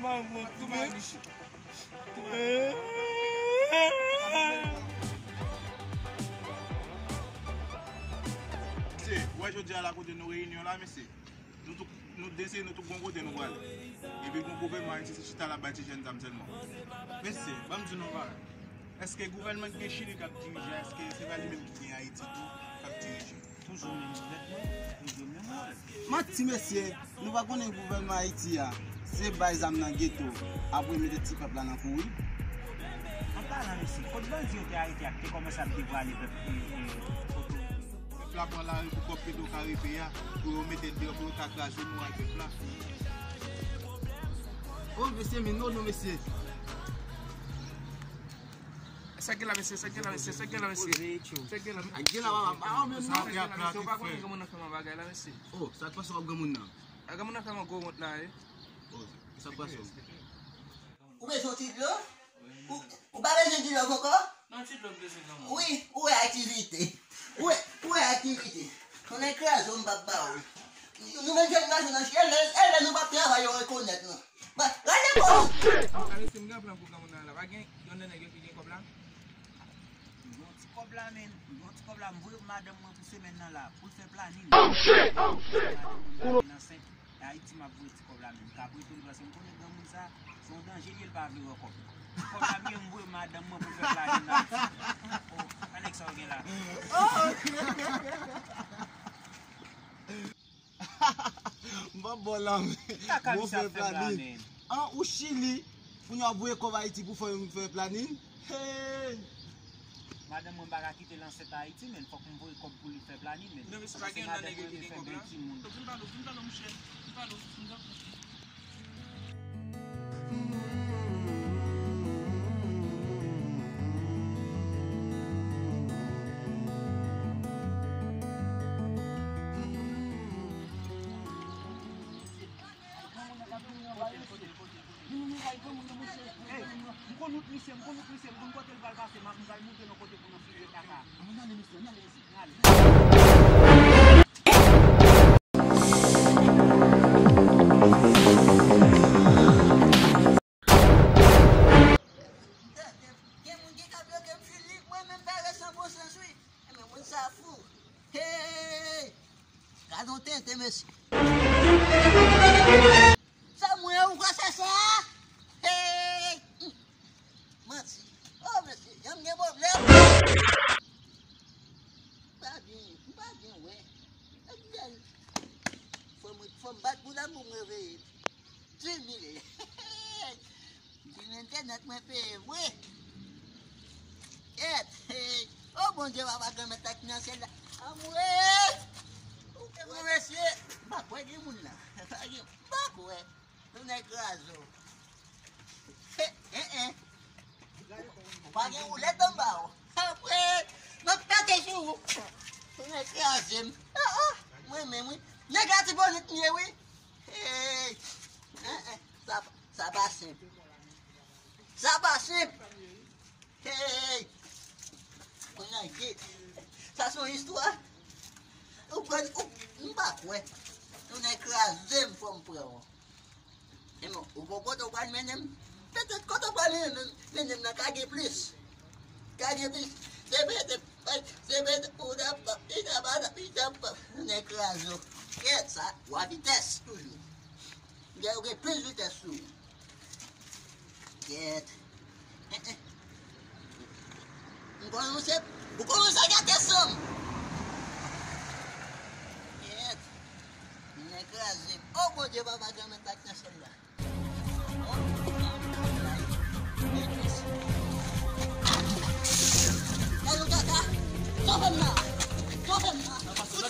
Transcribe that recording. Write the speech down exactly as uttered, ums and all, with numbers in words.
Mesye, ou wè jodi a la kote nou reyini la, mesye. Nou tout, nou deside, nou tout gon kote nou prale. Epi gon gouvènman Ayiti se chita la bay ti jèn zam sèlman. Mesye, ban m di nou yon bagay. Èske gouvènman ki gen Chili k ap dirije a, èske se pa li menm ki gen Ayiti tou k ap dirije? Toujou menm gouvènman, toujou menm wòl. Manti, mesye, nou pa konnen gouvènman Ayiti a se bay zam nan geto, apre mete ti pèp la nan kouri. An palan, mesye, kot bandi yo te arete a ki te kòmanse ap devwale pèp, e, e, foto? Pèp la pran lari pou kòb Petro Caribe a, pou yo mete l deyò, pou yo ka kraze moral pèp la. O, mesye, men non, non, mesye. Sa gen la, mesye, sa gen la, mesye, sa gen la, mesye. Sa gen la. A, gen la, papa. A, men non. Sa gen la, mesye, ou pa konnen granmoun nan fè m bagay la, mesye. O, sa k pase w ak granmoun nan? A, granmoun nan fè m gwo wont la, e. O, sa k pase w? Ou bezwen ti dlo? Ou, ou pa bezwen ti dlo ankò? Non, ti dlo m bezwen kanmenm. Wi, ou wè aktivite. Ou wè, ou wè aktivite. Konnen kraze w m p ap ba ou. Nou menm jèn gason nan, e lè, e lè nou p ap travay, yo rekonèt nou. Ba, gade kò nou. A, mesye, m gen plan pou granmoun nan la. Pa gen yonn nan nèg yo ki gen kòb la? M gen yon ti kòb la, men. M gen yon ti kòb la, m voye pou madanm mwen pou semèn nan la, pou l fè planin. Madanm mwen ansent. Ayiti m ap voye ti kòb la menm. Ka prete l paske m konnen granmoun sa, se yon danje li ye, l pa vle wè kòb. Ti kòb la m gen m voye madanm mwen pou l fè planin nan Ayiti. O, ann nèg sa w gen la. M p ap ba w la, men. Kaka misye ap fè m la, men. An, ou Chili, pou nou ap voye kòb Ayiti pou fè, fè planin? Hey! Madanm mwen pa ka kite l ansent Ayiti, men fòk m voye kòb pou li fè planin, men. Non, men se pa gen nan nèg yo ki gen kòb la. Vin pale w, vin pale w, monchè. Vin pale w, vin pale w. Hey, m konn wout misye, m konn wout misye, m konn kote l pral pase, m ap, m pral monte nan kote pou nou file kaka. Ann ale, mesye, ann ale, mesye, ann ale. Gen, gen moun ki ka bloke m fini, mwen menm pa ret san bon sans, wi. Enben, moun sa fou. Hey! Gade yon tenten, mesye. Sa mwen ou kwè se sa? Hey! Manti. O, mesye, jan m gen pwoblèm. M pa byen, m pa byen wè. Fò m, fò m bat bouda m pou m reveye. Dis mil. Gen entènèt mwen peye vre. Kèt. O Bondye, papa, granmèt ak nan syèl la. Anmwe! Ou ke mwen, mesye. M pa kwè gen moun nan. M pa kwè. Tounen kraze w. He, he, he. Ou pa gen woulèt anba w. Apre, m ap pete sou ou. Tounen kraze m. Ah, ah. Mwen menm, wi. Nèg Latibonit m ye, wi. Hey. He, he. Sa, sa pa senp. Sa pa senp. Hey! Mwen nan gate. Sa se yon istwa. Ou pran, ou, m pa kwè. Tounen kraze m, fò m pran w. E bon, ou bon kote w pral mennen m? Petèt kote w pral mennen m, mennen m nan ka gen plis. Ka gen plis. Se petèt, se petèt, ou ta pa, li ta pa, li ta pa. Tounen kraze w. Kèt sa, w a vitès toujou. Gen, ou gen plis vitès sou ou. Kèt. Eh, eh. M konnen ou se, ou konnen ou se gate san m. Kèt. Mwen kraze. O Bondye, papa, granmèt ak nan syèl la. Gade yon kaka. Sove m la. Sove m la.